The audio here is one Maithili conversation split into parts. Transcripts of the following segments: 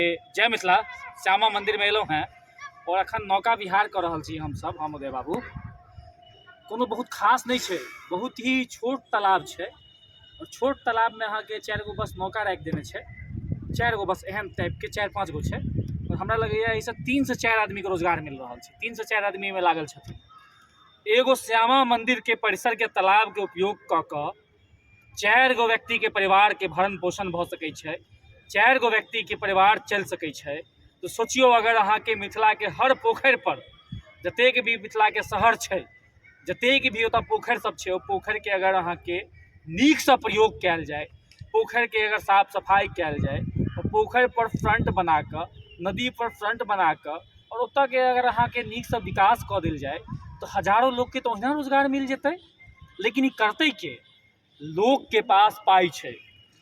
जय मिथिला। श्यामा मंदिरमे एलहुँ हेँ आओर अखन नौका विहार कऽ रहल छी हमसभ, हम उदय बाबू। कोनो बहुत खास नहि छै, बहुत ही छोट तालाब छै आओर छोट तालाबमे अहाँके 4 गो बस नौका राखि देने छै। 4 गो बस एहन टाइपके 4-5 गो छै आओर हमरा लगैए एहिसँ 3 से 4 आदमीके रोजगार मिल रहल छै। 3 से 4 आदमी एहिमे लागल छथिन। एगो श्यामा मंदिरके परिसरके तालाबके उपयोग कऽ कऽ 4 गो व्यक्तिके परिवारके भरण पोषण भऽ सकै छै, 4 गो व्यक्तिके परिवार चलि सकै छै। तऽ सोचियौ, अगर अहाँके मिथिलाके हर पोखरि पर, जतेक भी मिथिलाके शहर छै, जतेक भी ओतऽ पोखरि सब छै, ओ पोखरिके अगर अहाँके नीकसँ प्रयोग कयल जाय, पोखरिके अगर साफ सफाइ कयल जाय, पोखरि पर फ्रंट बना कऽ, नदी पर फ्रंट बना कऽ आओर ओतऽके अगर अहाँके नीकसँ विकास कऽ देल जाय, तऽ हजारो लोकके तऽ ओहिना रोजगार मिल जेतै। लेकिन ई करतै के? लोकके पास पाइ छै।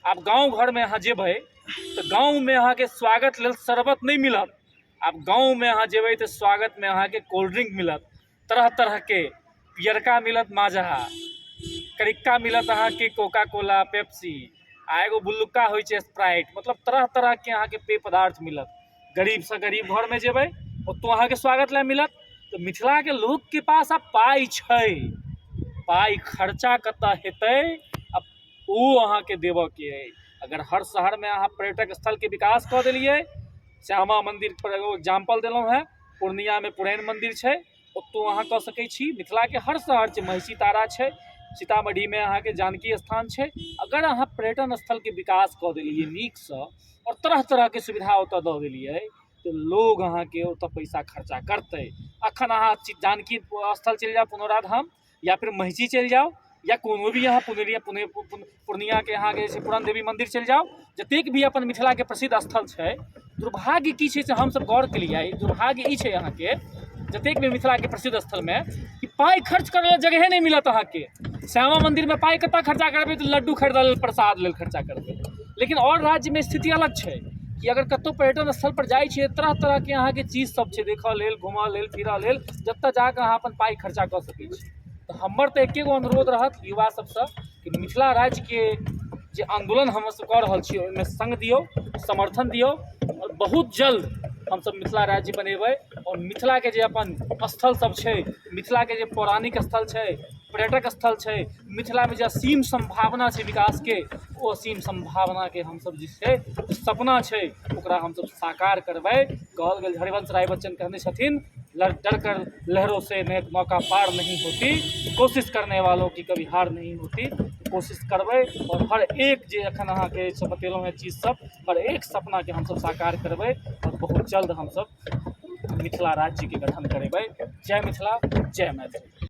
आब गाँव घरमे अहाँ जेबै तऽ गाँवमे अहाँके स्वागत लेल शरबत नहि मिलत। आब गाँवमे अहाँ जेबै तऽ स्वागतमे अहाँके कोल्ड ड्रिंक मिलत, तरह तरहके पियरका मिलत माजा, करिक्का मिलत अहाँके कोका कोला, पेप्सी आ एगो बुल्लुका होइ छै स्प्राइट। मतलब तरह तरहके अहाँके पेय पदार्थ मिलत। गरीबसँ गरीब घरमे जेबै, ओतौ अहाँके स्वागत लए मिलत। तऽ मिथिलाके लोकके पास आब पाइ छै। पाइ खर्चा कतऽ हेतै, आब ओ अहाँके देबऽके अइ। अगर हर शहरमे अहाँ पर्यटक स्थलके विकास कऽ देलियै, श्यामा मन्दिरपर एगो एग्जाम्पल देलहुँ हेँ, पूर्णियामे पुरैन मन्दिर छै, ओतौ अहाँ कऽ सकै छी। मिथिलाके हर शहर छै, महिषी तारा छै, सीतामढ़ीमे अहाँके जानकी स्थान छै। अगर अहाँ पर्यटन स्थलके विकास कऽ देलियै नीकसँ आओर तरह तरहके सुविधा ओतऽ दऽ देलियै, तऽ लोग अहाँके ओतऽ पैसा खर्चा करतै। अखन अहाँ जानकी स्थल चलि जाउ, पुनौरा धाम या फिर महिषी चलि जाउ या कोनो भी अहाँ पुनरिया पुने पूर्णियाके अहाँके जे छै पुरन देवी मन्दिर चलि जाउ, जतेक भी अपन मिथिलाके प्रसिद्ध स्थल छै। दुर्भाग्य की छै से हमसब गौर केलियै, दुर्भाग्य ई छै अहाँके जतेक भी मिथिलाके प्रसिद्ध स्थलमे कि पाइ खर्च करै लए जगहे नहि मिलत अहाँके। श्यामा मन्दिरमे पाइ कतऽ खर्चा करबै? तऽ लड्डू खरीदऽ लेल, प्रसाद लेल खर्चा करबै। लेकिन आओर राज्यमे स्थिति अलग छै कि अगर कतहु पर्यटन स्थलपर जाइ छियै, तरह तरहके अहाँके चीज सब छै देखऽ लेल, घूमऽ लेल, फिरऽ लेल, जतऽ जाकऽ अहाँ अपन पाइ खर्चा कऽ सकै छी। तऽ हमर तऽ एके गो अनुरोध रहत युवा सबसँ कि मिथिला राज्यके जे आन्दोलन हमसब कऽ रहल छी, ओहिमे सङ्ग दियौ, समर्थन दियौ आओर बहुत जल्द हमसब मिथिला राज्य बनेबै आओर मिथिलाके जे अपन स्थल सब छै, मिथिलाके जे पौराणिक स्थल छै, पर्यटक स्थल छै, मिथिलामे जे असीम सम्भावना छै विकासके, ओ असीम सम्भावनाके हमसब जे छै सपना छै, ओकरा हमसब साकार करबै। कहल गेल, हरिवंश राय बच्चन कहने छथिन, डर कर लहरों से नौका पार नहीं होती, कोशिश करने वालों की कभी हार नहीं होती। कोशिश करबै आओर हर एक जे एखन अहाँके सब बतेलहुँ हेँ चीज सब, हर एक सपनाके हमसब साकार करबै आओर बहुत जल्द हमसब मिथिला राज्यके गठन करेबै। जय मिथिला, जय मैथिली।